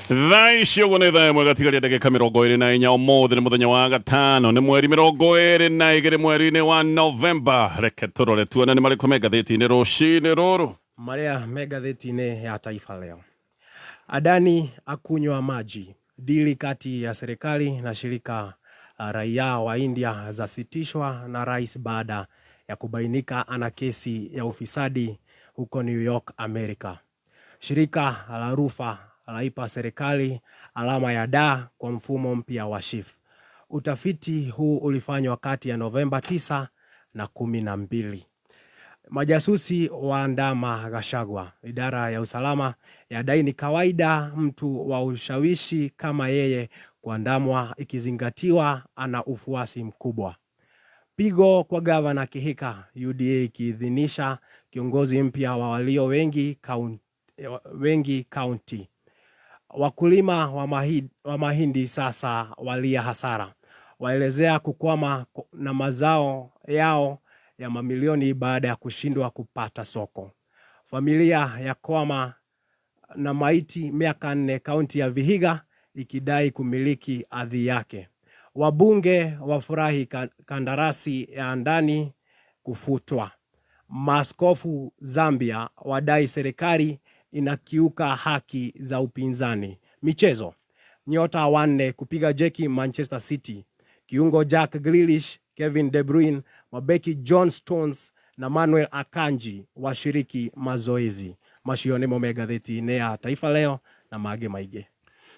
Thaa ici ũguo nĩ thaa 1 gatigaria ndagĩka 24. Ũmũthĩ nĩ mũthenya wa gatano, nĩ mweri 22 mweri-inĩ wa Novemba. Reke tũrore tuone nĩ marĩkũ me ngathĩti-inĩ rũcinĩ rũrũ. Marĩa me ngathĩti-inĩ ya Taifa Leo. Adani akunywa maji. Dili kati ya serikali na shirika raia wa India zasitishwa na rais baada ya kubainika ana kesi ya ufisadi huko New York, Amerika. Shirika la Rufa laipa serikali alama ya da kwa mfumo mpya wa SHIF. Utafiti huu ulifanywa kati ya Novemba 9 na 12. Majasusi waandama Gachagua. Idara ya usalama yadai ni kawaida mtu wa ushawishi kama yeye kuandamwa ikizingatiwa ana ufuasi mkubwa. Pigo kwa gavana Kihika, UDA ikiidhinisha kiongozi mpya wa walio wengi kaunti. Wakulima wa mahindi sasa walia hasara, waelezea kukwama na mazao yao ya mamilioni baada ya kushindwa kupata soko. Familia ya kwama na maiti miaka 4 kaunti ya Vihiga ikidai kumiliki ardhi yake. Wabunge wafurahi kandarasi ya ndani kufutwa. Maaskofu Zambia wadai serikali inakiuka haki za upinzani. Michezo. Nyota wanne kupiga jeki Manchester City. Kiungo Jack Grealish, Kevin De Bruyne, mabeki John Stones na Manuel Akanji washiriki mazoezi. Macio nĩmo me ngathĩti-inĩ ya Taifa Leo na mangĩ maingĩ.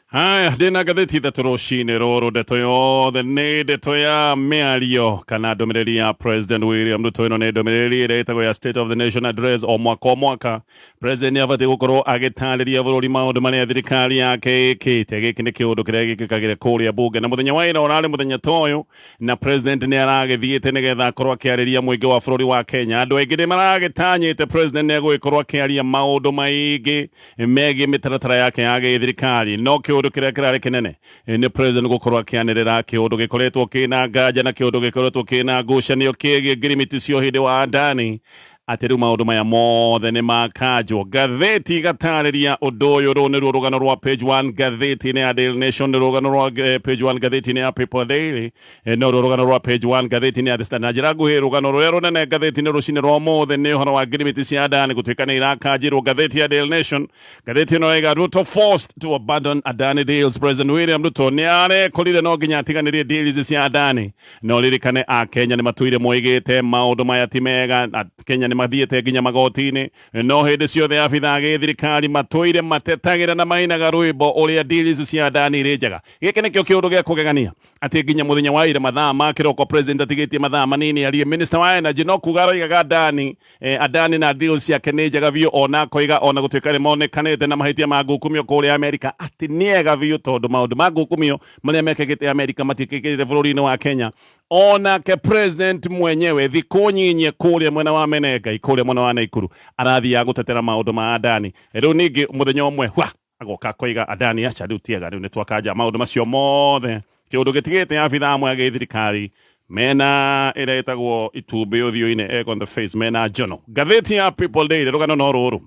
Haya, ndĩna ngathĩti ithatũ rũcinĩ rũrũ. Ndeto yothe nĩ ndeto ya mĩario kana ndũmĩrĩri ya President William Ruto. Ĩno nĩ ndũmĩrĩri ĩrĩa ĩtagwo ya State of the Nation Address. O mwaka o mwaka President nĩ abatiĩ gũkorwo agĩtarĩria bũrũri maũndũ marĩa thirikari yake ĩkĩte. Gĩkĩ nĩ kĩũndũ kĩrĩa gĩkĩkagĩre kũrĩa bunge, na mũthenya wa ira ũrarĩ mũthenya ta ũyũ, na President nĩ aragĩthiĩte nĩgetha akorwo akĩarĩria mũingĩ wa bũrũri wa Kenya. Andũ aingĩ nĩ maragĩtanyĩte President nĩ egũgĩkorwo akĩaria maũndũ maingĩ megiĩ mĩtaratara yake ya gĩthirikari, no kĩũndũ kĩrĩa kĩrarĩ kĩnene nĩ President gũkorwo akĩanĩrĩra kĩũndũ gĩkoretwo kĩna nganja na kĩũndũ gĩkoretwo kĩna ngucanio kĩgiĩ ngirimiti cia ũhĩndĩ wa Adani, atĩ rĩu maũndũ maya mothe nĩ makanjwo. Ngathĩti igatarĩria ũndũ ũyũ. Rũũ nĩruo rũgano rwa page 1 ngathĩti-inĩ ya Daily Nation, nĩ rũgano rwa page 1 ngathĩti-inĩ ya People Daily, no ruo rũgano rwa page 1 ngathĩti-inĩ ya The Standard. Na njĩra nguhĩ, rũgano rũrĩa rũnene ngathĩti-inĩ rũcinĩ rwa ũmũthĩ nĩ ũhoro wa ngirimiti cia Adani gũtuĩka nĩ irakanjirwo. Ngathĩti ya Daily Nation, ngathĩti ĩno ĩraiga, "Ruto forced to abandon Adani deals." President William Ruto nĩ arekorire no nginya atiganĩrie deals cia Adani. No ririkane a Kenya nĩ matũire moigĩte maũndũ maya ti mega, na Kenya nĩ mathiĩte nginya magoti-inĩ, no hĩndĩ ciothe abithaa gĩthirikari matũire matetagĩra na mainaga rwĩmbo ũrĩa deals cia Adani irĩ njega. Gĩkĩ nĩkĩo kĩũndũ gĩa kũgegania, atĩ nginya mũthenya wa ira mathaa ma kĩroko, President atigĩtie mathaa manini arie, Minister wa Energy no kuga aroigaga Adani na deals ciake nĩ njega biũ, ona akoiga ona gũtuĩka nĩ monekanĩte na mahĩtia ma ngukumio kũrĩa Amerika, atĩ nĩ ega biũ tondũ maũndũ ma ngukumio marĩa mekĩkĩte Amerika matiĩkĩkĩte bũrũri-inĩ wa Kenya. Onake President mwenyewe thikũ nyinyi kũrĩa mwena wa Menengai, kũrĩa mwena wa Naikuru, arathiaga gũtetera maũndũ ma Adani. Rĩu ningĩ mũthenya ũmwe hwa agoka akoiga Adani aca, rĩu tiega, rĩu nĩ twakanja maũndũ macio mothe. Kĩũndũ gĩtigĩte abithaa amwe a gĩthirikari mena ĩrĩa ĩtagwo itumbĩ ũthiũ-inĩ, egg on the face, mena njono. Ngathĩti ya People Daily, rũgano no rũrũ,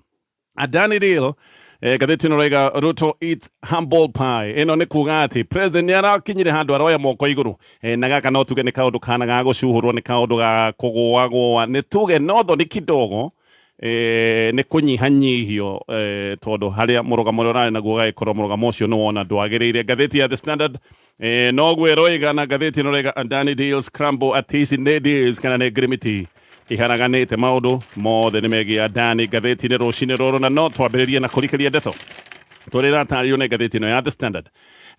Adani deal. Ngathĩti ĩno raiga, "Ruto eats humble pie." Ĩno nĩ kuga atĩ President nĩ arakinyire handũ aroya moko igũrũ, na gaka no tuge nĩ kaũndũ kana ga gũcuhũrwo, nĩ kaũndũ ga kũgũagũa, nĩ tuge no thoni kidogo, nĩ kũnyihanyihio, tondũ harĩa mũrũgamo ũrĩa ũrarĩ naguo ũgagĩkorwo mũrũgamo ũcio nĩ wona ndwagĩrĩire. Ngathĩti ya The Standard, noguo ĩroiga, na ngathĩti ĩno ĩroiga, "Adani deals crumble," atĩ ici nĩ deals kana nĩ ngirimiti iharaganĩte. Maũndũ mothe nĩ megiĩ Adani ngathĩti-inĩ rũcinĩ rũrũ, na no twambĩrĩrie na kũrikĩria ndeto tũrĩa ĩratarĩrio nĩ ngathĩti ĩno ya The Standard.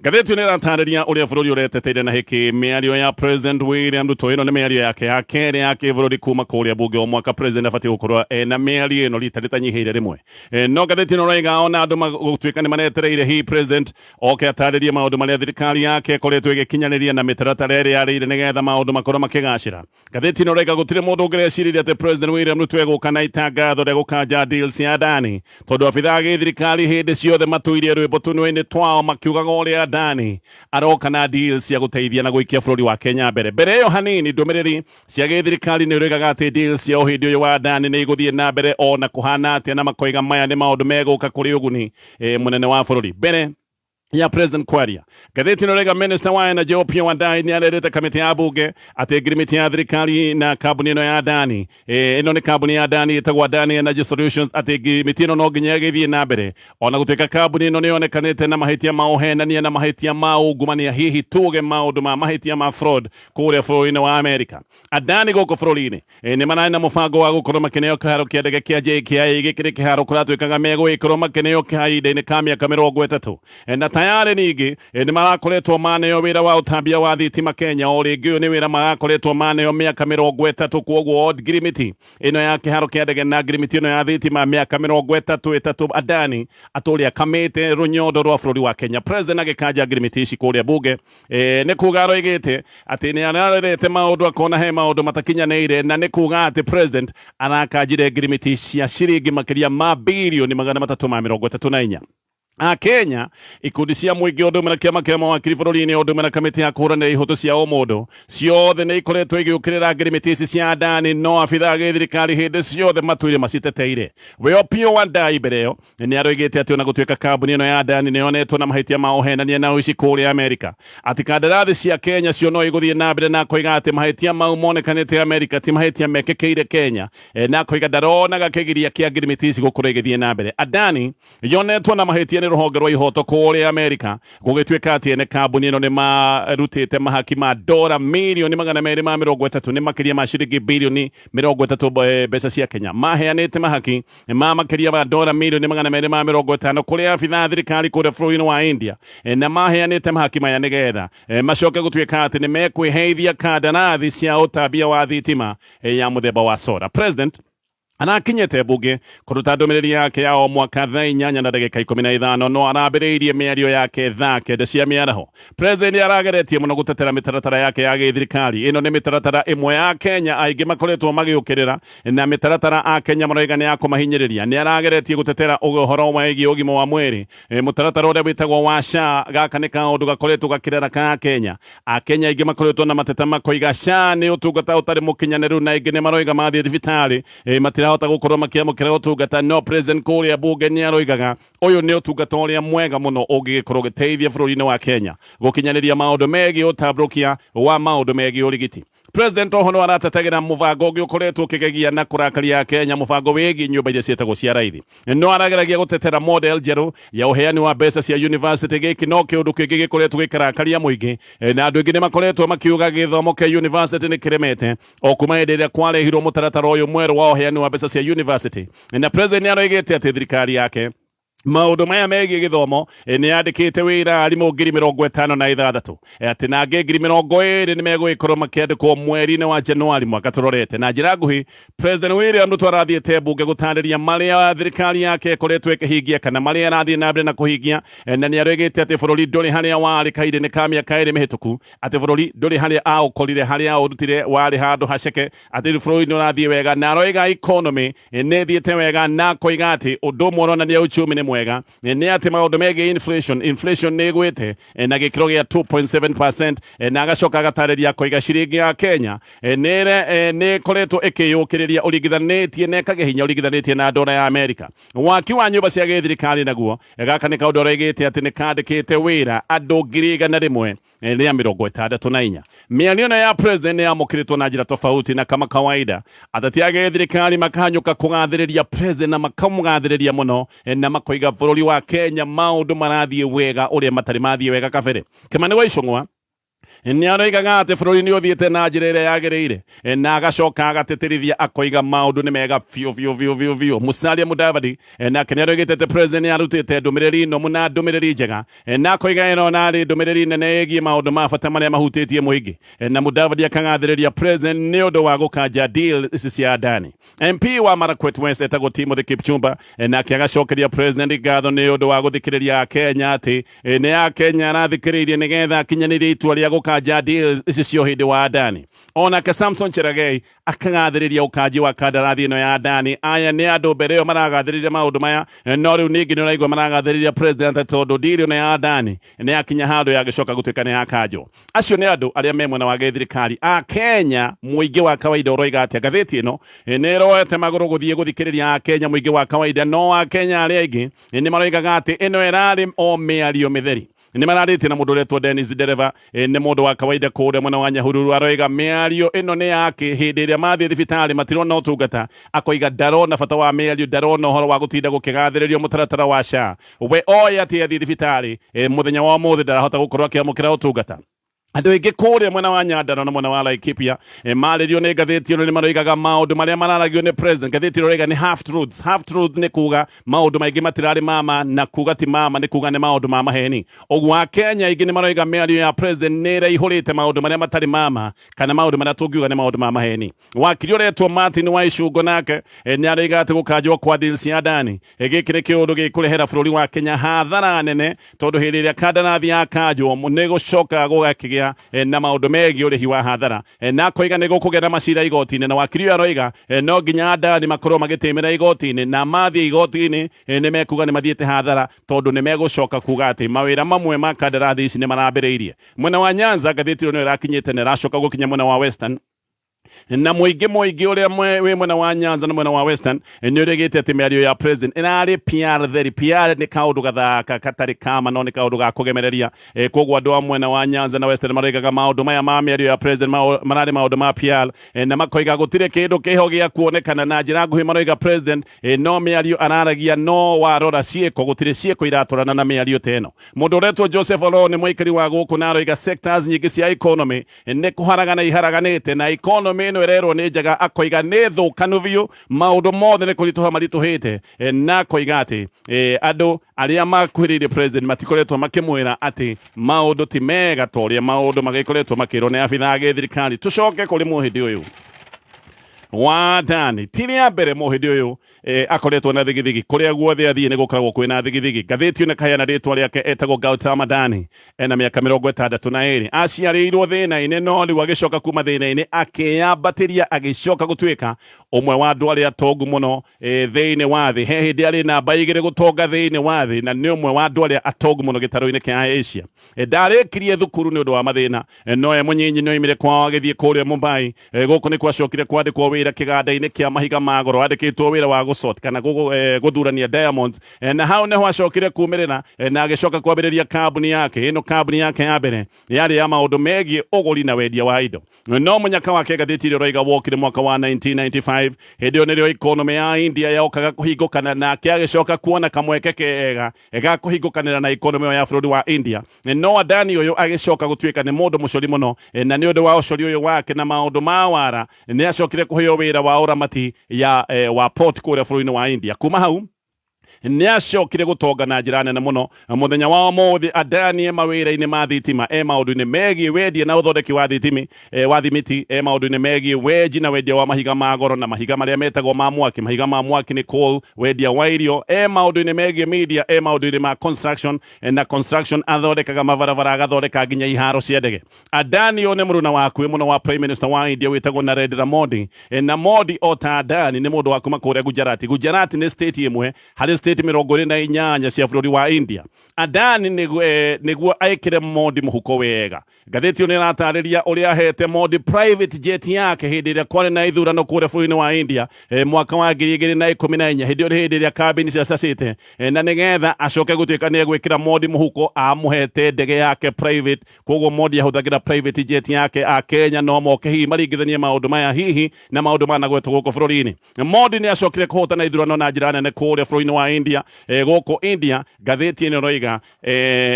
Ngathĩti ĩno ĩratarĩria ũrĩa bũrũri ũreteteire na hĩkĩ mĩario ya President William Ruto. Ĩno nĩ mĩario yake ya kerĩ ya kĩbũrũri kuma kũrĩa bunge. O mwaka President abatiĩ gũkorwo ena mĩario ĩno rita rĩtanyihĩire rĩmwe. No ngathĩti ĩno ĩraiga ona andũ gũtuĩka nĩ maretereire hi President oke atarĩrie maũndũ marĩa thirikari yake ĩkoretwo ĩgĩkinyanĩria na mĩtaratara ĩrĩa yarĩire nĩgetha maũndũ makorwo makĩgacĩra. Ngathĩti ĩno ĩraiga gũtirĩ mũndũ ũngĩreciririe atĩ President William Ruto egũka na itangatho rĩa gũkanja deals cia Adani, tondũ abithaa a gĩthirikari hĩndĩ ciothe matũirie rwĩmbo tũnua-inĩ twao makiugaga ũrĩa Adani aroka na deals cia gũteithia na gũikia bũrũri wa Kenya mbere. Mbere ĩyo hanini, ndũmĩrĩri cia gĩthirikari nĩ ũrĩgaga atĩ deals cia ũhĩndĩ ũyũ wa Adani nĩ igũthiĩ na mbere ona kũhana atĩa, na makoiga maya nĩ maũndũ megũka kũrĩ ũguni mũnene wa bũrũri. Mbere Ya president kwaria. Ngathĩti ĩno ĩrauga minister wa energy Opiyo Wandayi nĩ arerĩte kamĩtĩ ya bunge atĩ ngirimiti ya thirikari na kambuni ĩno ya Adani, ĩno nĩ kambuni ya Adani ĩtagwo Adani Energy Solutions, atĩ ngirimiti ĩno no nginya ĩgĩthiĩ na mbere ona gũtuĩka kambuni ĩno nĩ yonekanĩte na mahĩtia ma ũhenania na mahĩtia ma ungumania, hihi tuge maũndũ ma mahĩtia ma fraud kũrĩa bũrũri-inĩ wa Amerika. Adani gũkũ bũrũri-inĩ nĩ mararĩ na mũbango wa gũkorwo makĩneo kĩharo kĩa ndege kĩa JKIA. Gĩkĩ nĩ kĩharo kũratuĩkaga megũgĩkorwo makĩneo kahinda-inĩ ka mĩaka 30, na tayarĩ ningĩ nĩ marakoretwo maneo wĩra wa ũtambia wa thitima Kenya. O rĩngĩ ũyũ nĩ wĩra marakoretwo maneo mĩaka 30. Kwoguo ngirimiti ĩno ya kĩharo kĩa ndege na ngirimiti ĩno ya thitima, mĩaka 30 ĩtatũ Adani atũrĩa kamĩte rũnyondo rwa bũrũri wa Kenya. President agĩkanja ngirimiti ici kũrĩa bunge, nĩ kuga aroigĩte atĩ nĩ ararerete maũndũ akona he maũndũ matakinyanĩire, na nĩ kuga atĩ president arakanjire ngirimiti cia ciringi makĩria ma birioni 334. A Kenya, ikundi cia mũingĩ, ũndũ ũmwe na kĩama kĩa mawakiri bũrũri-inĩ, ũndũ ũmwe na kamĩtĩ ya kũhũranĩra ihoto cia ũmũndũ, ciothe nĩ ikoretwo igĩũkĩrĩra ngirimiti ici cia Adani, no abithaa gĩthirikari hĩndĩ ciothe matũire maciteteire. We Opiyo Wandayi mbere ĩyo nĩ aroigĩte atĩ ona gũtuĩka kambuni ĩno ya Adani nĩ yonetwo na mahĩtia ma ũhenania na ũici kũrĩa Amerika, atĩ kandarathi cia Kenya cio no igũthiĩ na mbere, na akoiga atĩ mahĩtia mau monekanĩte Amerika ti mahĩtia mekĩkĩire Kenya, na akoiga ndaronaga kĩgiria kĩa ngirimiti ici gũkorwo igĩthiĩ na mbere. Adani yonetwo na mahĩtia nĩ rũhonge rwa ihoto kũrĩa Amerika, gũgĩtuĩka atĩ ene kambuni ĩno nĩ marutĩte mahaki ma dora mirioni 230, nĩ makĩria ma ciringi birioni 30 mbeca cia Kenya. Maheanĩte mahaki ma makĩria ma dora mirioni 250 kũrĩ abithaa a thirikari kũrĩa bũrũri-inĩ wa India, na maheanĩte mahaki maya nĩgetha macoke gũtuĩka atĩ nĩ mekwĩheithia kandarathi cia ũtambia wa thitima ya mũthemba wa solar. President arakinyĩte mbunge kũruta ndũmĩrĩri yake ya o mwaka thaa 8:15, no arambĩrĩirie mĩario yake thaa 9 cia mĩaraho. President arageretie mũno gũtetera mĩtaratara yake ya gĩthirikari. Ĩno nĩ mĩtaratara ĩmwe ya Kenya aingĩ makoretwo magĩũkĩrĩra, na mĩtaratara a Kenya maroiga nĩ ya kũmahinyĩrĩria. Nĩ arageretie gũtetera ũhoro wĩgiĩ ũgima wa mwĩrĩ, mũtaratara ũrĩa wĩtagwo wa SHA. Gaka nĩ kaũndũ gakoretwo gakĩrera ka Kenya. Akenya aingĩ makoretwo na mateta makoiga SHA nĩ ũtungata ũtarĩ mũkinyanĩru, na aingĩ nĩ maroiga mathiĩ thibitarĩ matirahota gũkorwo makĩamũkĩra ũtungata. No president kũrĩa bunge nĩ aroigaga ũyũ nĩ ũtungata ũrĩa mwega mũno ũngĩgĩkorwo ũgĩteithia bũrũri-inĩ wa Kenya gũkinyanĩria maũndũ megiĩ ũtambũrũkia wa maũndũ megiĩ ũrigiti. President oho no aratetagĩra mũbango ũngĩ ũkoretwo ũkĩgegia na kũrakaria Kenya, mũbango wĩgiĩ nyũmba iria ciĩtagwo cia raithi. No arageragia gũtetera model njerũ ya ũheani wa mbeca cia university. Gĩkĩ no kĩũndũ kĩngĩ gĩkoretwo gĩkĩrakaria mũingĩ, na andũ aingĩ nĩ makoretwo makiuga gĩthomo kĩa university nĩ kĩremete o kuma hĩndĩ ĩrĩa kwarehirwo mũtaratara ũyũ mwerũ wa ũheani wa mbeca cia university. Na president nĩ aroigĩte atĩ thirikari yake maũndũ maya megiĩ gĩthomo nĩ yandĩkĩte wĩra arimũ 56,000, atĩ na angĩ 20,000 nĩ megũgĩkorwo makĩandĩkwo mweri-inĩ wa Januari mwaka tũrorete. Na njĩra nguhĩ, President William Ruto arathiĩte mbunge gũtarĩria marĩa thirikari yake ĩkoretwo ĩkĩhingia kana marĩa ĩrathiĩ na mbere na kũhingia, na nĩ aroigĩte atĩ bũrũri ndũrĩ harĩa warĩ kahinda-inĩ ka mĩaka 2 mĩhĩtũku, atĩ bũrũri ndũrĩ harĩa aũkorire, harĩa aũrutire warĩ handũ haceke, atĩ rĩu bũrũri nĩ ũrathiĩ wega, na aroiga economy nĩ ĩthiĩte wega, na akoiga atĩ ũndũ ũmwe ũronania uchumi nĩ mwega nĩ atĩ maũndũ megiĩ inflation nĩ ĩgwĩte na gĩkĩro gĩa 2.7%, na agacoka agatarĩria akoiga ciringi ya Kenya nĩ ĩkoretwo ĩkĩyũkĩrĩria ũringithanĩtie na ĩkagĩa hinya ũringithanĩtie na ndora ya Amerika. Waki wa nyũmba cia gĩthirikari naguo, gaka nĩ kaũndũ aroigĩte atĩ nĩ kandĩkĩte wĩra andũ 164,000. Mĩario ĩno ya president nĩ yamũkĩrĩtwo na njĩra tofauti, na kama kawaida ateti a gĩthirikari makahanyũka kũgathĩrĩria president na makamũgathĩrĩria mũno, na makoiga bũrũri wa Kenya maũndũ marathiĩ wega ũrĩa matarĩ mathiĩ wega kabere. Kimani wa Ichung'wa nĩ aroigaga atĩ bũrũri nĩ ũthiĩte na njĩra ĩrĩa yagĩrĩire, na agacoka agatĩtĩrithia akoiga maũndũ nĩ mega biũ biũ biũ biũ biũ. Musalia Mudavadi nake nĩ aroigĩte atĩ president nĩ arutĩte ndũmĩrĩri nomu na ndũmĩrĩri njega, na akoiga ĩno narĩ ndũmĩrĩri nene ĩgiĩ maũndũ ma bata marĩa mahutĩtie mũingĩ, na Mudavadi akagathĩrĩria president nĩ ũndũ wa gũkanja deal ici cia Adani. MP wa Marakwet West etagwo Timothy Kipchumba, nake agacokeria president ngatho nĩ ũndũ wa gũthikĩrĩria Kenya, atĩ nĩ Akenya arathikĩrĩirie nĩgetha akinyanĩrie itua rĩa gũkanja deal ici cia ũhĩndĩ wa Adani. Onake Samson Cherargei akagathĩrĩria ũkanji wa kandarathi ĩno ya Adani. Aya nĩ andũ mbere ĩyo maragathĩrĩria maũndũ maya, no rĩu ningĩ nĩ ũraigua maragathĩrĩria president tondũ deal ĩno ya Adani nĩ yakinya handũ yagĩcoka gũtuĩka nĩ yakanjwo. Acio nĩ andũ arĩa me mwena wa gĩthirikari. A Kenya mũingĩ wa kawaida ũroiga atĩa? Ngathĩti ĩno nĩ ĩroete magũrũ gũthiĩ gũthikĩrĩria a Kenya mũingĩ wa kawaida, no a Kenya arĩa aingĩ nĩ maroigaga atĩ ĩno ĩrarĩ o mĩario mĩtheri. Nĩ mararĩtie na mũndũ ũretwo Dennis Dereva, nĩ mũndũ wa kawaida kũrĩa mwena wa Nyahururu, aroiga mĩario ĩno nĩ yake. Hĩndĩ ĩrĩa mathiĩ thibitarĩ matirona ũtungata, akoiga ndarona bata wa mĩario, ndarona ũhoro wa gũtinda gũkĩgathĩrĩrio mũtaratara wa SHA. We oĩ atĩ athiĩ thibitarĩ mũthenya wa ũmũthĩ ndarahota gũkorwo akĩamũkĩra ũtungata. Andũ aingĩ kũrĩa mwena wa Nyandarua na mwena wa Laikipia marĩrio nĩ ngathĩti ĩno nĩ maroigaga maũndũ marĩa mararagio nĩ president. Ngathĩti ĩno ĩroiga nĩ half truths. Half truths nĩ kuga maũndũ maingĩ matirarĩ mama, na kuga ti mama nĩ kuga nĩ maũndũ ma maheni. Ũguo Akenya aingĩ nĩ maroiga mĩario ya president nĩ ĩraihũrĩte maũndũ marĩa matarĩ mama, kana maũndũ marĩa tũngiuga nĩ maũndũ ma maheni. Wakiri ũretwo Martin Waicungo nake nĩ aroiga atĩ gũkanjwo kwa deals ya Adani gĩkĩ nĩ kĩũndũ gĩkũrehera bũrũri wa Kenya hathara nene, tondũ hĩndĩ ĩrĩa kandarathi yakanjwo nĩ gũcokaga gũgakĩgĩa na maũndũ megiĩ ũrĩhi wa hathara, na akoiga nĩ gũkũgĩa na macira igoti-inĩ. Na wakiri ũyũ aroiga no nginya Adani makorwo magĩtĩmĩra igoti-inĩ, na mathiĩ igoti-inĩ nĩ mekuga nĩ mathiĩte hathara, tondũ nĩ megũcoka kuga atĩ mawĩra mamwe ma kandarathi ici nĩ marambĩrĩirie. Mwena wa Nyanza ngathĩti ĩyo nĩyo ĩrakinyĩte na ĩracoka gũkinya mwena wa Western, na mũingĩ ũrĩa wĩ mwena wa Nyanza na mwena wa Western nĩ ũrĩgĩte atĩ mĩario ya president ĩrarĩ PR theri. PR nĩ kaũndũ gathaka gatarĩ kama, no nĩ kaũndũ ga kũgemereria. Koguo andũ a mwena wa Nyanza na Western maroigaga maũndũ maya ma mĩario ya president mararĩ maũndũ ma PR, na makoiga gũtirĩ kĩndũ kĩho gĩa kuonekana. Na njĩra nguhĩ maroiga president no mĩario araragia, no warora ciĩko gũtirĩ ciĩko iratwarana na mĩario ta ĩno. Mũndũ ũretwo Joseph Oloo nĩ mũikari wa gũkũ, na aroiga sectors nyingĩ cia economy nĩ kũharagana iharaganĩte, na economy ĩno ĩrerwo nĩ njega, akoiga nĩ thũkanu biũ, maũndũ mothe nĩ kũritũha maritũhĩte, na akoiga atĩ andũ arĩa makuhĩrĩirie president matikoretwo makĩmwĩra atĩ maũndũ ti mega ta ũrĩa maũndũ magĩkoretwo makĩrwo nĩ abithaa a gĩthirikari. Tũcoke kũrĩ mũhĩndĩ ũyũ wa Adani. Ti rĩa mbere mũhĩndĩ ũyũ akoretwo na thigithigi. Kũrĩa guothe athiĩ nĩ gũkoragwo kwĩna thigithigi. Ngathĩti ĩno ĩkaheana rĩtwa rĩake, etagwo Gautama Adani, ena mĩaka 62. Aciarĩirwo thĩna-inĩ, no rĩu agĩcoka kuma thĩna-inĩ akĩyambatĩria, agĩcoka gũtuĩka ũmwe wa andũ arĩa atongu mũno thĩinĩ wa thĩ. He hĩndĩ arĩ namba 2 gũtonga thĩinĩ wa thĩ, na nĩ ũmwe wa andũ arĩa atongu mũno gĩtarũ-inĩ kĩa Asia. Ndarĩkirie thukuru nĩ ũndũ wa mathĩna, no e mũnyinyi nĩ oimire kwao agĩthiĩ kũrĩa Mumbai. Gũkũ nĩ kwacokire kwandĩkwo wĩra kĩganda-inĩ kĩa mahiga ma goro, andĩkĩtwo wĩra wa gũsort kana gũthurania diamonds, na hau nĩho acokire kumĩrĩra na agĩcoka kwambĩrĩria kambuni yake. Ĩno kambuni yake ya mbere yarĩ ya maũndũ megiĩ ũgũri na wendia wa indo. No mũnyaka wake, ngathĩti ĩrĩa ũroiga, wokire mwaka wa 1995. Hĩndĩ ĩyo nĩrĩo economy ya India yokaga kũhingũkana, nake agĩcoka kuona kamweke kega ga kũhingũkanĩra na economy ĩyo ya bũrũri wa India. No Adani ũyũ agĩcoka gũtuĩka nĩ mũndũ mũcori mũno, na nĩ ũndũ wa ũcori ũyũ wake na maũndũ ma wara nĩ acokire kũheo wĩra wa ũramati ya wa port kũrĩa bũrũri-inĩ wa India. Kuma hau nĩ acokire gũtonga na njĩra nene mũno. Mũthenya wa ũmũthĩ Adani e mawĩra-inĩ ma thitima, e maũndũ-inĩ megiĩ wendia na ũthondeki wa thitimi, wa thimiti, e maũndũ-inĩ megiĩ wenji na wendia wa mahiga ma goro na mahiga marĩa metagwo ma mwaki. Mahiga ma mwaki nĩ coal, wendia wa irio, e maũndũ-inĩ megiĩ media, e maũndũ-inĩ ma construction, na construction athondekaga mabarabara, agathondeka nginya iharo cia ndege. Adani ũyũ nĩ mũruna wa hakuhĩ mũno wa Prime Minister wa India wĩtagwo Narendra Modi, na Modi o ta Adani nĩ mũndũ wa kuma kũrĩa Gujarat. Gujarat nĩ state ĩmwe harĩ state 28 cia bũrũri wa India. Adani nĩguo ekĩre Modi mũhuko wega. Ngathĩti ĩyo nĩ ĩratarĩria ũrĩa ahete Modi private jet yake hĩndĩ ĩrĩa kwarĩ na ithurano kũrĩa bũrũri-inĩ wa India mwaka wa 2014. Hĩndĩ ĩyo nĩ hĩndĩ ĩrĩa kambĩini ciacacĩte, na nĩgetha acoke gũtuĩka nĩ egwĩkĩra Modi mũhuko amũhete ndege yake private. Koguo Modi ahũthagĩra private jet yake. A Kenya no moke hihi maringithanie maũndũ maya hihi na maũndũ managwetwo gũkũ bũrũri-inĩ. Modi nĩ acokire kũhotana ithurano na njĩra nene kũrĩa bũrũri-inĩ wa India. Gũkũ India ngathĩti ĩno ĩroiga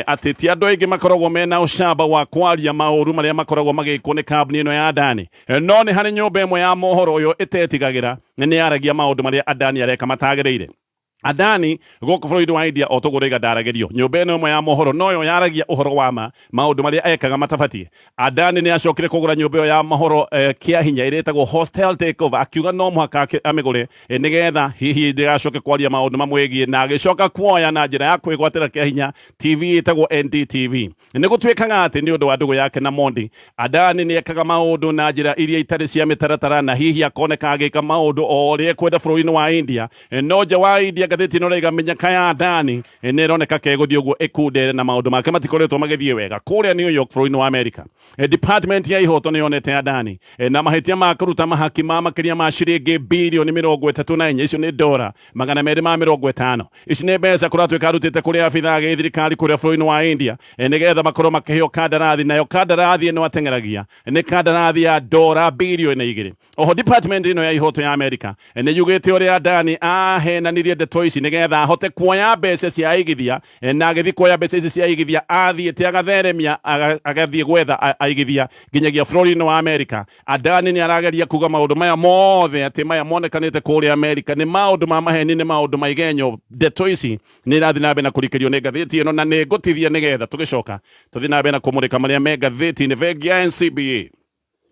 atĩ ti andũ aingĩ makoragwo mena ũcamba wa kwaria maũru marĩa makoragwo magĩkwo nĩ kambuni ĩno ya Adani, no nĩ harĩ nyũmba ĩmwe ya mohoro ũyũ ĩtetigagĩra, nĩ yaragia maũndũ marĩa Adani areka matagĩrĩire. Adani gũkũ bũrũri-inĩ wa India o toguo rĩga ndaragĩrio. Nyũmba ĩno ĩmwe ya mohoro noyo yaragia ũhoro wa ma, maũndũ marĩa ekaga matabatiĩ. Adani nĩ acokire kũgũra nyũmba ĩyo ya mohoro kĩa hinya ĩrĩa ĩtagwo Hostel Takeover, akiuga no mũhaka amĩgũre nĩgetha hihi ndĩgacoke kwaria maũndũ mamwĩgiĩ, na agĩcoka kuoya na njĩra ya kwĩgwatĩra kĩa hinya TV ĩtagwo NDTV. Nĩ gũtuĩkaga atĩ nĩ ũndũ wa ndũgũ yake na Mondi, Adani nĩ ekaga maũndũ na njĩra iria itarĩ cia mĩtaratara, na hihi akoneka agĩka maũndũ o ũrĩa ekwenda bũrũri-inĩ wa India. No nja wa India, Ngathĩti ĩno ĩraiga mĩnyaka ya Adani nĩ ĩroneka kegũthiĩ ũguo ĩkundere na maũndũ make matikoretwo magĩthiĩ wega kũrĩa New York bũrũri-inĩ wa Amerika. Department ya ihoto nĩ yonete Adani na mahĩtia ma kũruta mahaki ma makĩria ma ciringi birioni 34, icio nĩ dora 250. Ici nĩ mbeca kũratuĩka arutĩte kũrĩ abithaa gĩthirikari kũrĩa bũrũri-inĩ wa India nĩgetha makorwo makĩheo kandarathi, nayo kandarathi ĩno ateng'eragia nĩ kandarathi ya dora birioni 2. Oho department ĩno ya ihoto ya Amerika nĩ yugĩte ũrĩa Adani ahenanirie ndeto ici nĩgetha ahote kuoya mbeca cia aigithia, na agĩthiĩ kuoya mbeca ici cia aigithia athiĩte agatheremia agathiĩ gwetha aigithia nginyagia bũrũri-inĩ wa Amerika. Adani nĩ arageria kuga maũndũ maya mothe atĩ maya monekanĩte kũrĩa Amerika nĩ maũndũ ma maheni, nĩ maũndũ ma igenyo. Ndeto ici nĩ irathiĩ na mbere na kũrikĩrio nĩ ngathĩti ĩno, na nĩ ngũtithia nĩgetha tũgĩcoka tũthiĩ na mbere na kũmũrĩka marĩa me ngathĩti-inĩ. Bengi ya NCBA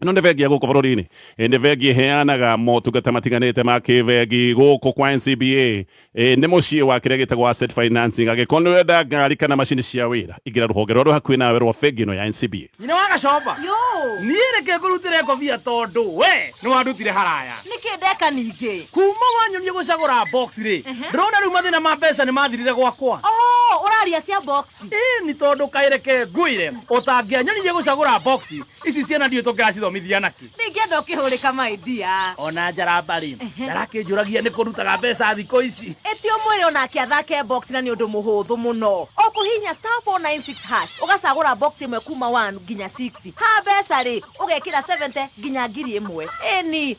ĩno nĩ bengi ya gũkũ bũrũri-inĩ, nĩ bengi ĩheanaga motungata matiganĩte ma kĩbengi gũkũ kwa NCBA. Nĩ mũciĩ wa kĩrĩa gĩtagwo asset financing. Angĩkorwo nĩ ũrenda ngari kana macini cia wĩra, ingĩra rũhonge rũrĩa rwĩ hakuhĩ nawe rwa bengi ĩno ya NCBA. Nyina wa Gacomba. Yo. Niĩ reke ngũrutĩre ngobia tondũ we nĩ wandutire haraya. Nĩkĩ ndeka ningĩ? Kuma wanyonia gũcagũra box rĩ, ndĩrona rĩu mathĩna ma mbeca nĩ mathirire gwakwa. Oh, ũraria cia box. Ĩni tondũ kaĩ reke ngwĩre ũtangĩanyonirie gũcagũra box ici ciana ndiũĩ tũngĩracithomithia nakĩ. Ndingĩenda ũkĩhũrĩka my dear. Ona njaramba rĩ, ndarakĩnjũragia nĩ kũrutaga mbeca thikũ ici. Ĩti ũmwĩre onake athake box na nĩ ũndũ mũhũthũ mũno. Ũkũhihinya *496# ũgacagũra box ĩmwe kuma 1 nginya 6. Ha mbeca rĩ, ũgekĩra 70 nginya 1000. Ĩni,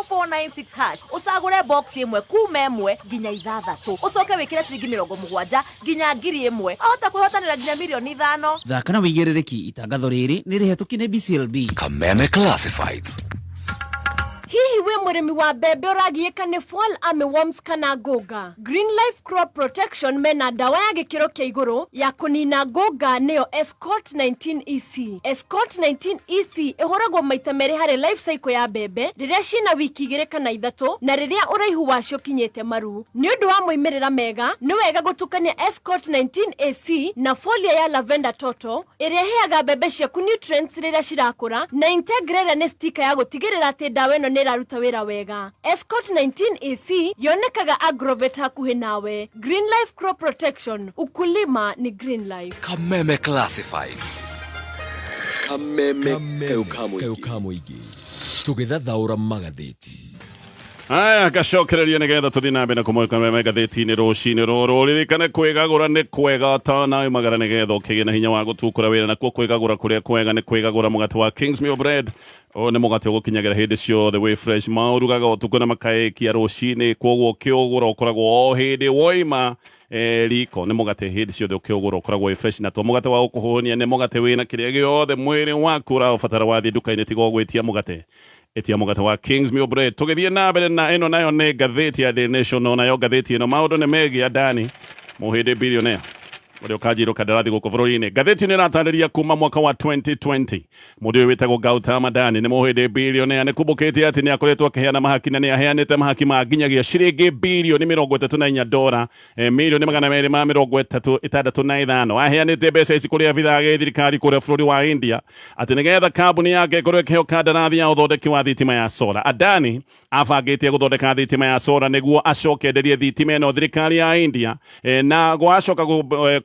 *496# ũcagũre box ĩmwe kuma ĩmwe nginya ithathatũ. Ũcoke wĩkĩre ciringi 70 nginya 1000. Wahota kwĩhotanĩra nginya mirioni 5. Thaka na wĩigĩrĩrĩki. Itangatho rĩrĩ nĩ rĩhetũkie nĩ BCLB. Kameme Classifieds. Hihi wĩ mũrĩmi wa mbembe ũragiĩka nĩ fall armyworms kana ngũnga? Green Life Crop Protection mena ndawa ya gĩkĩro kĩa igũrũ ya kũnina ngũnga, nĩyo Escort 19 EC. Escort 19 EC ĩhũragwo maita merĩ harĩ life cycle ya mbembe, rĩrĩa ciĩna wiki 2 kana 3 na rĩrĩa ũraihu wacio kinyĩte maru. Nĩ ũndũ wa moimĩrĩra mega, nĩ wega gũtukania Escort 19 AC na folia ya Lavender Toto ĩrĩa ĩheaga mbembe ciaku nutrients rĩrĩa cirakũra, na Integra ĩrĩa nĩ stika ya gũtigĩrĩra atĩ ndawa ĩno nĩ ĩraruta wĩra wega. Escort 19 AC yonekaga Agrovet hakuhĩ nawe. Green Life Crop Protection, ukulima ni Green Life. Kameme Classifieds. Kameme kayũ ka mũingĩ tũgĩthathaũra magathĩti. Aya gacokereria nĩgetha tũthiĩ na mbere na kũmũrĩka meme ngathĩti-inĩ rũcinĩ rũrũ. Ririkane kwĩgagũra nĩ kwega ũtanaumagara nĩgetha ũkĩgĩe na hinya wa gũtukũra wĩra. Nakuo kwĩgagũra kũrĩa kwega nĩ kwĩgagũra mũgate wa Kingsmill Bread. Ũyũ nĩ mũgate ũgũkinyagĩra hĩndĩ ciothe wĩ fresh, maũrugaga ũtukũ na makaĩkia rũcinĩ, koguo ũkĩũgũra ũkoragwo o hĩndĩ woima riko. Nĩ mũgate hĩndĩ ciothe ũkĩũgũra ũkoragwo wĩ fresh, na to mũgate wa gũkũhũnia, nĩ mũgate wĩna kĩrĩa gĩothe mwĩrĩ waku ũraũbatara. Wathiĩ nduka-inĩ tiga ũgwĩtia mũgate, ĩtia mũgate wa Kingsmill Bread. Tũgĩthiĩ na mbere na ĩno nayo nĩ ngathĩti ya Daily Nation. Nayo ngathĩti ĩno maũndũ nĩ megiĩ Adani mũhĩndĩ billionaire ũrĩa ũkanjirwo kandarathi gũkũ bũrũri-inĩ. Ngathĩti nĩ ĩratarĩria kuma mwaka wa 2020 mũndũ ũyũ wĩtagwo Gautam Adani nĩ mũhĩndĩ billionaire nĩ kumbũkĩte atĩ nĩ akoretwo akĩheana mahaki, na nĩ aheanĩte mahaki ma nginyagia ciringi birioni 34, dora mirioni 235. Aheanĩte mbeca ici kũrĩ abithaa gĩthirikari kũrĩa bũrũri wa India atĩ nĩgetha kambuni yake ĩkorwo ĩkĩheo kandarathi ya ũthondeki wa thitima ya solar. Adani abangĩte gũthondeka thitima ya solar nĩguo acoke enderie thitima ĩno thirikari ya India, na gwacoka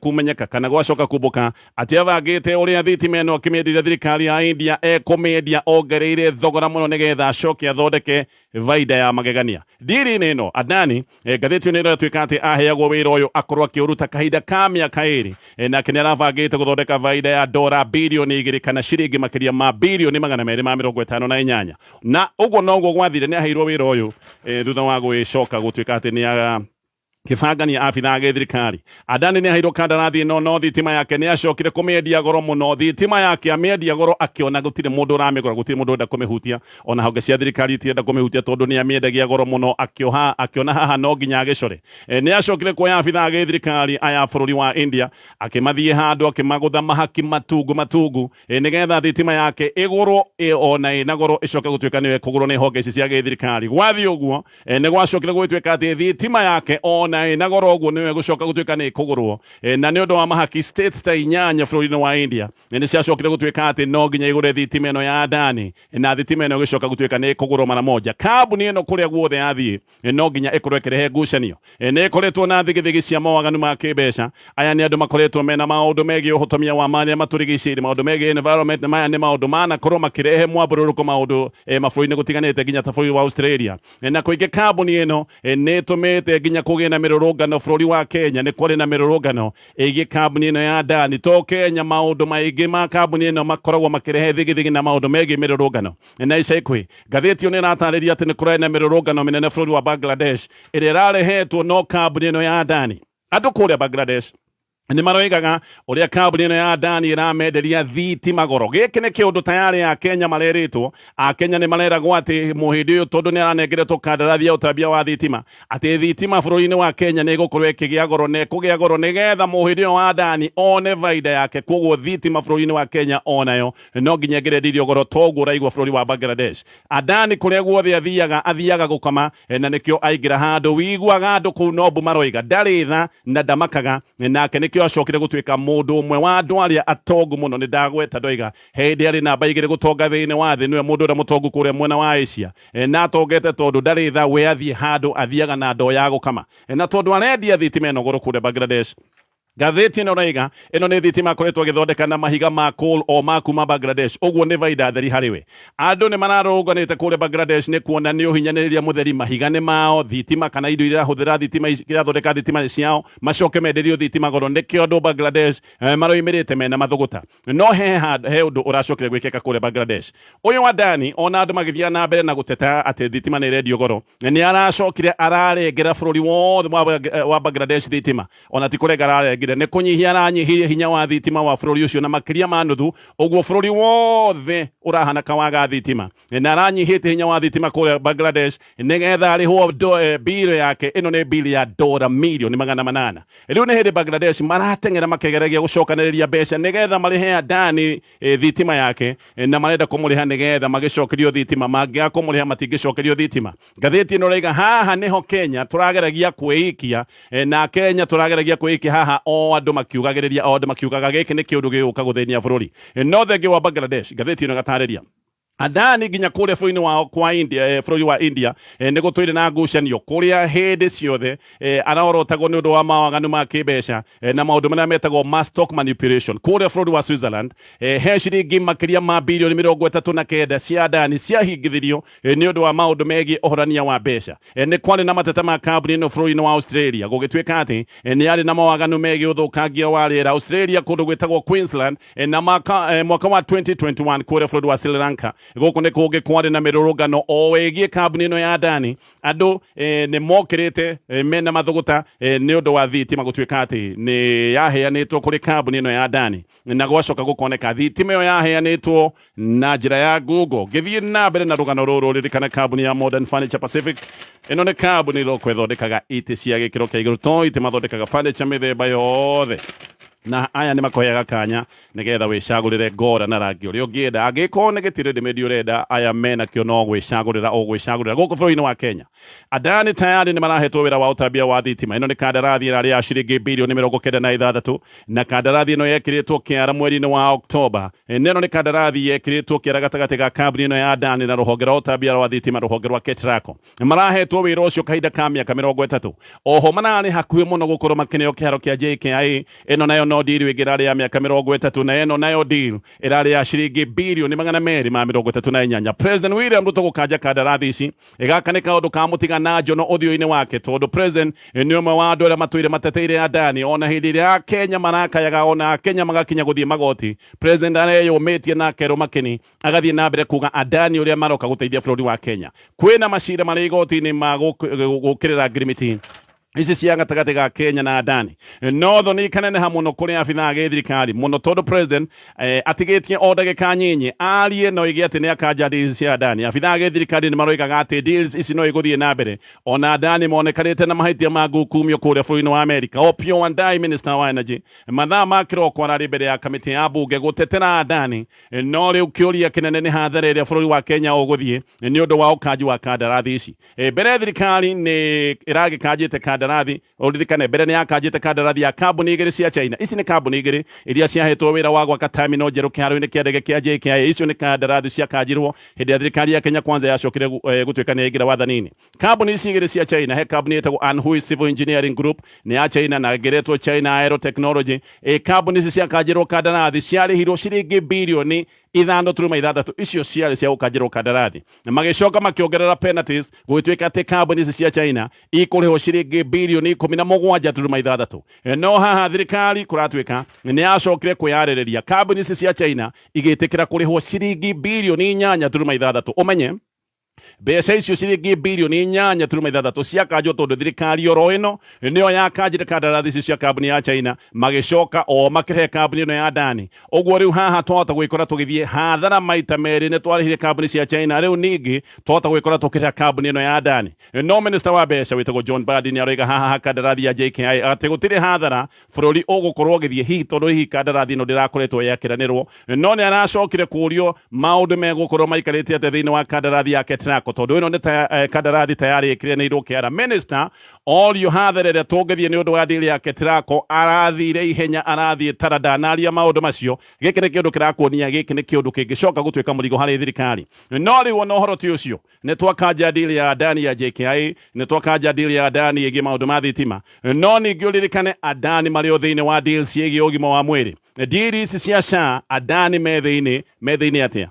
kumenyeka kana gwacoka kumbũka atĩ abangĩte ũrĩa thitima ĩno akĩmĩenderia thirikari ya India ekũmĩendia ongereire thogora mũno nĩgetha acoke athondeke baida ya magegania ndiri-inĩ ĩno. Adani, ngathĩti ĩno ĩratuĩka atĩ aheagwo wĩra ũyũ akorwo akĩũruta kahinda ka mĩaka 2, nake nĩ arabangĩte gũthondeka baida ya dora birioni 2 kana ciringi makĩria ma birioni 258. Na ũguo noguo gwathire, nĩ aheirwo wĩra ũyũ thutha wa gwĩcoka gũtuĩka atĩ nĩ kĩbangania abithaa gĩthirikari. Adani nĩ aheirwo kandarathi ĩno, no thitima yake nĩ acokire kũmĩendia goro mũno. Thitima yake amĩendia goro, akĩona gũtirĩ mũndũ ũramĩgũra, gũtirĩ mũndũ ũrenda kũmĩhutia, ona honge cia thirikari itirenda kũmĩhutia tondũ nĩ amĩendagia goro mũno. Akĩoha akĩona haha no nginya agĩcore. Nĩ acokire kuoya abithaa gĩthirikari aya bũrũri wa India, akĩmathiĩ handũ akĩmagũtha mahaki matungu matungu, nĩgetha thitima yake ĩgũrwo ona ĩna goro ĩcoke gũtuĩka nĩyo ĩkũgũrwo nĩ honge ici cia gĩthirikari. Gwathiĩ ũguo, nĩ gwacokire gũgĩtuĩka atĩ thitima yake ona na ĩna goro ũguo nĩyo ĩgũcoka gũtuĩka nĩ ĩkũgũrwo. Na nĩ ũndũ wa mahaki states ta inyanya bũrũri-inĩ wa India nĩ ciacokire gũtuĩka atĩ no nginya igũre thitima ĩno ya Adani, na thitima ĩno ĩgĩcoka gũtuĩka nĩ ĩkũgũrwo mara moja. Kambuni ĩno kũrĩa guothe yathiĩ no nginya ĩkorwo ĩkĩrehe ngucanio. Nĩ ĩkoretwo na thigithigi cia mawaganu ma kĩmbeca. Aya nĩ andũ makoretwo mena maũndũ megiĩ ũhotomia wa marĩa matũrigicĩirie, maũndũ megiĩ environment, na maya nĩ maũndũ manakorwo makĩrehe mwambũrũrũko maũndũ mabũrũri-inĩ gũtiganĩte nginya ta bũrũri wa Australia. Na kũingĩ kambuni ĩno nĩ ĩtũmĩte nginya kũgĩe na mĩrũrũngano bũrũri wa Kenya. Nĩ kwarĩ na mĩrũrũngano ĩgiĩ kambuni ĩno ya Adani. To Kenya, maũndũ maingĩ ma kambuni ĩno makoragwo makĩrehe thigithigi na maũndũ megiĩ mĩrũrũngano. Na ica ikuhĩ ngathĩti ĩyo nĩ ĩratarĩria atĩ nĩ kũrarĩ na mĩrũrũngano mĩnene bũrũri wa Bangladesh ĩrĩa ĩrarehetwo no kambuni ĩno ya Adani. Andũ kũrĩa Bangladesh nĩ maroigaga ũrĩa kambuni ĩno ya Adani ĩramenderia thitima goro. Gĩkĩ nĩ kĩũndũ tayarĩ a Kenya marerĩtwo. A Kenya nĩ mareragwo atĩ mũhĩndĩ ũyũ tondũ nĩ aranengeretwo kandarathi ya ũtambia wa thitima, atĩ thitima bũrũri-inĩ wa Kenya nĩ ĩgũkorwo ĩkĩgĩa goro, na ĩkũgĩa goro nĩgetha mũhĩndĩ ũyũ wa Adani one baida yake. Koguo thitima bũrũri-inĩ wa Kenya onayo no nginya ĩngĩrendirio goro toguo ũraigua bũrũri wa Bangladesh. Adani kũrĩa guothe athiaga, athiaga gũkama, na nĩkĩo aingĩra handũ wiguaga andũ kũu no mbu maroiga. Ndarĩ tha na ndamakaga, nake nĩkĩo acokire gũtuĩka mũndũ ũmwe wa andũ arĩa atongu mũno. Nĩ ndagweta ndoiga hĩndĩ arĩ namba igĩrĩ gũtonga thĩinĩ wa thĩ, nĩwe mũndũ ũrĩa mũtongu kũrĩa mwena wa Asia, na atongete tondũ ndarĩ tha. We athiĩ handũ athiaga na ndoo ya gũkama, na tondũ arendia thitima ĩno goro kũrĩa Bangladesh. Ngathĩti ĩno ĩroiga ĩno nĩ thitima akoretwo agĩthondeka na mahiga ma coal o ma kuma Bangladesh, ũguo nĩ baida theri harĩ we. Andũ nĩ mararũrũnganĩte kũrĩa Bangladesh nĩ kuona nĩ ũhinyanĩrĩria mũtheri, mahiga nĩ mao, thitima kana indo iria irahũthĩra thitima irathondeka thitima nĩ ciao, macoke menderio thitima goro. Nĩkĩo andũ Bangladesh maroimĩrĩte mena mathũgũta. No he ũndũ ũracokire gwĩkĩka kũrĩa Bangladesh. Ũyũ Adani ona andũ magĩthiaga na mbere na gũteta atĩ thitima nĩ ĩrendio goro, nĩ aracokire ararengera bũrũri wothe wa Bangladesh thitima. Ona ti kũrenga ararengire, nĩ kũnyihia aranyihirie hinya wa thitima wa bũrũri ũcio na makĩria ma nuthu, ũguo bũrũri wothe ũrahana kawaga thitima. Na aranyihĩtie hinya wa thitima kũrĩa Bangladesh nĩgetha arĩhwo bill yake. Ĩno nĩ bill ya dora mirioni 800. Rĩu nĩ hĩndĩ Bangladesh marateng'era makĩgeragia gũcokanĩrĩria mbeca nĩgetha marĩhe Adani thitima yake, na marenda kũmũrĩha nĩgetha magĩcokerio thitima. Mangĩaga kũmũrĩha matingĩcokerio thitima. Ngathĩti ĩno ĩraiga haha nĩho Kenya tũrageragia kwĩikia, na Kenya tũrageragia kwĩikia haha, o andũ makiugagĩrĩria, o andũ makiugaga gĩkĩ nĩ kĩũndũ gĩgũka gũthĩnia bũrũri. No thengia wa Bangladesh, ngathĩti ĩno ĩgatarĩria Adani nginya kũrĩa bũrũri-inĩ wao kwa India, bũrũri wa India nĩ gũtũire na ngucanio kũrĩa hĩndĩ ciothe arorotagwo nĩ ũndũ wa mawaganu ma kĩmbeca na maũndũ marĩa metagwo ma stock manipulation. Kũrĩa bũrũri wa Switzerland he ciringi makĩria ma bilioni 39 cia Adani ciahingithirio nĩ ũndũ wa maũndũ megiĩ ũhorania wa mbeca. Nĩ kwarĩ na mateta ma kambuni ĩno bũrũri-inĩ wa Australia, gũgĩtuĩka atĩ nĩ yarĩ na mawaganu megiĩ ũthũkangia wa rĩera Australia kũndũ gwĩtagwo Queensland, na mwaka wa 2021 kũrĩa bũrũri wa Sri Lanka. Gũkũ nĩ kũngĩ kwarĩ na mĩrũrũngano o ĩgiĩ kambuni ĩno ya Adani. Andũ nĩ mokĩrĩte mena mathũgũta nĩ ũndũ wa thitima gũtuĩka atĩ nĩ yaheanĩtwo kũrĩ kambuni ĩno ya Adani, na gwacoka gũkoneka thitima ĩyo yaheanĩtwo na njĩra ya Google. Ngĩthiĩ na mbere na rũgano rũrũ, ririkana kambuni ya Modern Furniture Pacific. Ĩno nĩ kambuni roko ĩthondekaga itĩ cia gĩkĩro kĩa igũrũ, to itĩ, mathondekaga furniture mĩthemba yothe, na aya nĩ makũheaga kanya nĩgetha wĩcagũrĩre ngora na rangi ũrĩa ũngĩenda. Angĩkorwo nĩ gĩtĩ ready made ũrenda, aya menakĩo, no gwĩcagũrĩra ũgwĩcagũrĩra. Gũkũ bũrũri-inĩ wa Kenya, Adani tayari nĩ marahetwo wĩra wa ũtambia wa thitima. Ĩno nĩ kandarathi ĩrarĩ ya ciringi bilioni 96, na kandarathi ĩno yekĩrĩtwo kĩara mweri-inĩ wa Oktoba. Ĩno nĩ kandarathi yekĩrĩtwo kĩara gatagatĩ ga kambuni ĩno ya Adani na rũhonge rwa ũtambia wa thitima, rũhonge rwa KETRACO. Marahetwo wĩra ũcio kahinda ka mĩaka 30. Oho mararĩ hakuhĩ mũno gũkorwo makĩneo kĩharo kĩa JKIA. Ĩno nayo no deal ĩngĩ ĩrarĩ ya mĩaka 30, na ĩno nayo deal ĩrarĩ ya ciringi bilioni 238. President William Ruto gũkanja kandarathi ici, gaka nĩ kaũndũ ka mũtiga na njono ũthiũ-inĩ wake, tondũ president nĩ ũmwe wa andũ arĩa matũire mateteire Adani ona hĩndĩ ĩrĩa Akenya marakayaga, ona Akenya magakinya gũthiĩ magoti. President areyũmĩtie na akerwo makeni, agathiĩ na mbere kuga Adani ũrĩa maroka gũteithia bũrũri wa Kenya. Kwĩna macira marĩ igoti-inĩ ma gũkĩrĩra ngirimiti ici cia gatagatĩ ga Kenya na Adani. No thoni ikaneneha mũno kũrĩ abithaa a gĩthirikari mũno, tondũ president atigĩtie o ndagĩka nyinyi arie no ige atĩ nĩ akanja deals cia Adani. Abithaa a gĩthirikari nĩ maroigaga atĩ deals ici no igũthiĩ na mbere ona Adani monekanĩte na mahĩtia ma ngukumio kũrĩa bũrũri-inĩ wa Amerika. Opiyo Wandayi, minister wa energy, mathaa ma kĩroko ararĩ mbere ya kamĩtĩ ya bunge gũtetera Adani. No rĩu kĩũria kĩnene nĩ hathara ĩrĩa bũrũri wa Kenya ũgũthiĩ nĩ ũndũ wa ũkanji wa kandarathi ici. Mbere thirikari nĩ ĩragĩkanjĩte kandarathi. kandarathi. Uririkane mbere nĩ yakanjĩte kandarathi ya kambuni igĩrĩ cia China. Ici nĩ kambuni igĩrĩ iria ciahetwo wĩra wa gwaka terminal njerũ kĩharo-inĩ kĩa ndege kĩa JKIA. Icio nĩ kandarathi ciakanjirwo hĩndĩ ya thirikari ya Kenya Kwanza yacokire gũtuĩka nĩ yaingĩra wathani-inĩ. Kambuni ici igĩrĩ cia China, he kambuni ĩtagwo Anhui Civil Engineering Group nĩ ya China na ĩngĩ ĩretwo China Aero Technology. Kambuni ici ciakanjĩrwo kandarathi ciarĩhirwo ciringi birioni 5.6, icio ciarĩ cia gũkanjĩrwo kandarathi, na magĩcoka makĩongerera penalties gũgĩtuĩka atĩ kambuni ici cia China ikũrĩhwo ciringi birioni 17.6. No haha thirikari kũratuĩka nĩ yacokire kwĩyarĩrĩria, kambuni ici cia China igĩtĩkĩra kũrĩhwo ciringi birioni 8.6. Ũmenye mbeca icio ciringi birioni 8.6 ciakanjwo tondu thirikari oro ĩno nĩyo yakanjire kandarathi icio cia kambuni ya China, magĩcoka o makĩrehe kambuni ĩno ya Adani. Ũguo rĩu haha twahota gwĩkora tũgĩthiĩ hathara maita merĩ. Nĩ twarĩhire kambuni cia China, rĩu ningĩ twahota gwĩkora tũkĩrĩha kambuni ĩno ya Adani. No minister wa mbeca wĩtagwo John Mbadi nĩ aroiga haha ha kandarathi ya JKIA atĩ gũtirĩ hathara bũrũri ũgũkorwo ũgĩthiĩ, hihi tondũ hihi kandarathi ĩno ndĩrakoretwo yakĩranĩrwo. No nĩ aracokire kũrio maũndũ megũkorwo maikarĩte atĩa thĩinĩ wa kandarathi ya Ketraco, tondũ ĩno nĩ kandarathi tayari ĩkĩranĩirwo kĩara. Minister orio hathara ĩrĩa tũngĩthiĩ nĩ ũndũ wa deal ya Ketraco, arathire ihenya, arathiĩ tara ndanaria maũndũ macio. Gĩkĩ nĩ kĩũndũ kĩrakuonia gĩkĩ nĩ kĩũndũ kĩngĩcoka gũtuĩka mũrigo harĩ thirikari. No rĩu ona ũhoro ti ũcio, nĩ twakanja deal ya Adani ya JKIA, nĩ twakanja deal ya Adani ĩgiĩ maũndũ ma thitima, no ningĩ ũririkane Adani marĩ o thĩinĩ wa deals ciĩgiĩ ũgima wa mwĩrĩ, deal ici cia SHA. Adani me thĩinĩ, me thĩinĩ atĩa?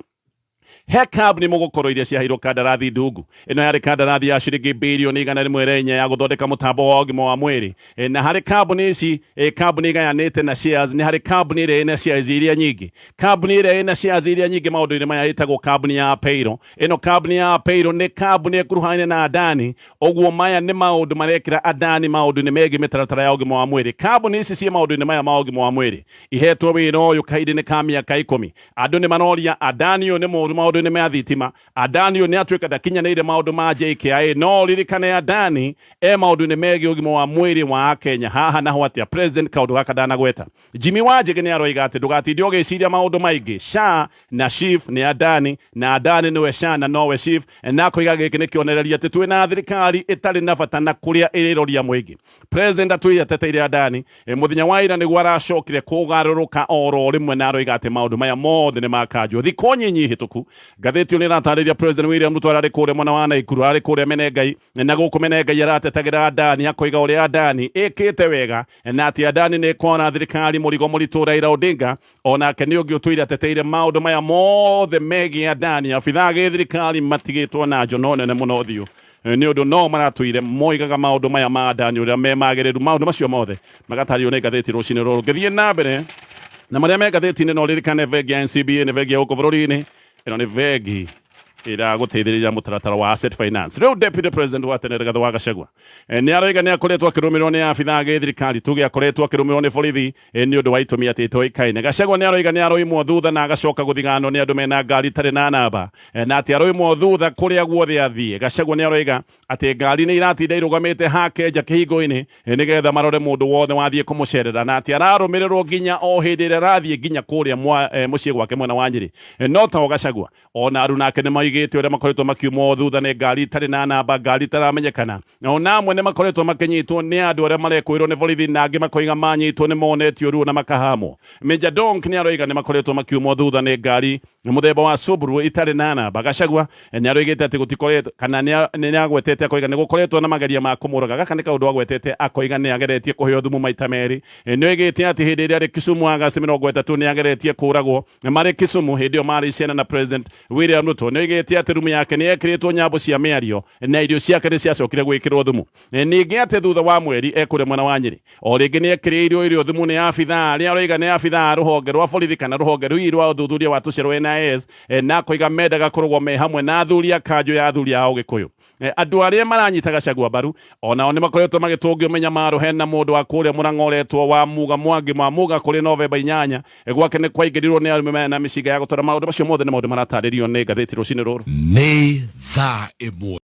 He kambuni mũgũkorwo iria ciaheirwo kandarathi ndungu. Ĩno yarĩ kandarathi ya ciringi birioni 104 ya gũthondeka mũtambo wa ũgima wa mwĩrĩ. Na harĩ kambuni ici, kambuni igayanĩte na shares, nĩ harĩ kambuni ĩrĩa ĩna shares iria nyingĩ. Kambuni ĩrĩa ĩna shares iria nyingĩ maũndũ-inĩ maya ĩtagwo kambuni ya Apeiro. Ĩno kambuni ya Apeiro nĩ kambuni ĩkuruhanĩte na Adani. Ũguo maya nĩ maũndũ marekĩra Adani maũndũ-inĩ megiĩ mĩtaratara ya ũgima wa mwĩrĩ. Kambuni ici ciĩ maũndũ-inĩ maya ma ũgima wa mwĩrĩ ihetwo wĩra ũyũ kahinda-inĩ ka mĩaka 10. Andũ nĩ maroria Adani ũyũ nĩ mũũru maũndũ-inĩ ma thitima, Adani ũyũ nĩ atuĩka ndakinyanĩire maũndũ ma JKIA, no ririkane Adani e maũndũ-inĩ megiĩ ũgima wa mwĩrĩ wa Kenya. Haha naho atĩa president kaũndũ gaka ndanagweta? Jimmy Wanjigi nĩ aroiga atĩ ndũgatinde ũgĩciria maũndũ maingĩ, SHA na SHIF nĩ Adani, na Adani nĩwe SHA na nowe SHIF. Na akoiga gĩkĩ nĩ kĩonereria atĩ twĩna thirikari ĩtarĩ na bata na kũrĩa ĩrĩroria mũingĩ. President atwĩire ateteire Adani mũthenya wa ira nĩguo aracokire kũgarũrũka oro rĩmwe na aroiga atĩ maũndũ maya mothe nĩ makanjwo. Thikũ nyinyi hĩtũku ngathĩti ĩyo nĩ ĩratarĩria President William Ruto ararĩ kũrĩa mwena wa Naikuru, ararĩ kũrĩa Menengai, na gũkũ Menengai aratetagĩra Adani, akoiga ũrĩa Adani ĩkĩte wega na atĩ Adani nĩ ĩkona thirikari mũrigo mũritũ. Raila Odinga onake nĩ ũngĩ ũtũire ateteire maũndũ maya mothe megiĩ Adani. Abithaa gĩthirikari matigĩtwo na njono nene mũno ũthiũ nĩ ũndũ no maratũire moigaga maũndũ maya ma Adani ũrĩa me magĩrĩru. Maũndũ macio mothe magatarĩrio nĩ ngathĩti rũcinĩ rũrũ. Ngĩthiĩ na mbere na marĩa me ngathĩti-inĩ, no ririkane bengi ya NCBA nĩ bengi ya gũkũ bũrũri-inĩ. Ĩno nĩ bengi ĩragũteithĩrĩria mũtaratara wa asset finance. Rĩu deputy president wa tene Rigathĩ wa Gachagua nĩ aroiga nĩ akoretwo akĩrũmĩrĩrwo nĩ abithaa a gĩthirikari, tuge akoretwo akĩrũmĩrĩrwo nĩ borithi nĩ ũndũ wa itũmi atĩ itoĩkaine. Gachagua nĩ aroiga nĩ aroimwo thutha na agacoka gũthiganwo nĩ andũ mena ngari itarĩ na namba, na atĩ aroimwo thutha kũrĩa guothe athiĩ. Gachagua nĩ aroiga atĩ ngari nĩ iratinda irũgamĩte hake nja kĩhingo-inĩ nĩgetha marore mũndũ wothe wathiĩ kũmũcerera, na atĩ ararũmĩrĩrwo nginya o hĩndĩ ĩrĩa arathiĩ nginya kũrĩa mũciĩ gwake mwena wa Nyĩrĩ. No ta o Gachagua, ona aruna ake nĩ maigĩte ũrĩa makoretwo makiumwo thutha nĩ ngari itarĩ na namba, ngari itaramenyekana. Ona amwe nĩ makoretwo makĩnyitwo nĩ andũ arĩa marekũĩrwo nĩ borithi, na angĩ makoiga manyitwo nĩ monetio ruo na makahamwo. Major Donk nĩ aroiga nĩ makoretwo makiumwo thutha nĩ ngari mũthemba wa Subaru itarĩ na namba. Gachagua nĩ aroigĩte atĩ gũtikoretwo kana nĩ agwetete akoiga nĩ gũkoretwo na mageria ma kũmũraga. Gaka nĩ kaũndũ agwetete akoiga nĩ ageretie kũheo thumu maita merĩ. Nĩ oigĩte atĩ hĩndĩ ĩrĩa arĩ Kisumu Agasti 30 nĩ ageretie kũragwo marĩ Kisumu hĩndĩ ĩyo marĩ ciana na President William Ruto. Nĩ oigĩte atĩ rumu yake nĩ yekĩrĩtwo nyambo cia mĩario na irio ciake nĩ ciacokire gwĩkĩrwo thumu. Ningĩ atĩ thutha wa mweri ekũrĩa mwena wa Nyĩrĩ o rĩngĩ nĩ ekĩrĩirwo irio thumu nĩ abithaa arĩa aroiga nĩ abithaa a rũhonge rwa borithi kana rũhonge rũi rwa ũthuthuria wa tũcero NIS, na akoiga mendaga kũrũgwo me hamwe na athuri a kanjũ ya athuri a Ũgĩkũyũ. Andũ arĩa maranyita Gachagua mbaru onao nĩ makoretwo magĩtũngio mĩnyamaro. Hena mũndũ wa kũrĩa Mũrang'a ũretwo wa Muga Mwangi wa Muga kũrĩ Novemba 8 gwake nĩ kwaingĩrirwo nĩ arũme mena mĩcinga ya gũtwara. Maũndũ macio mothe nĩ maũndũ maratarĩrio nĩ ngathĩti rũcinĩ rũrũ. Nĩ thaa 1.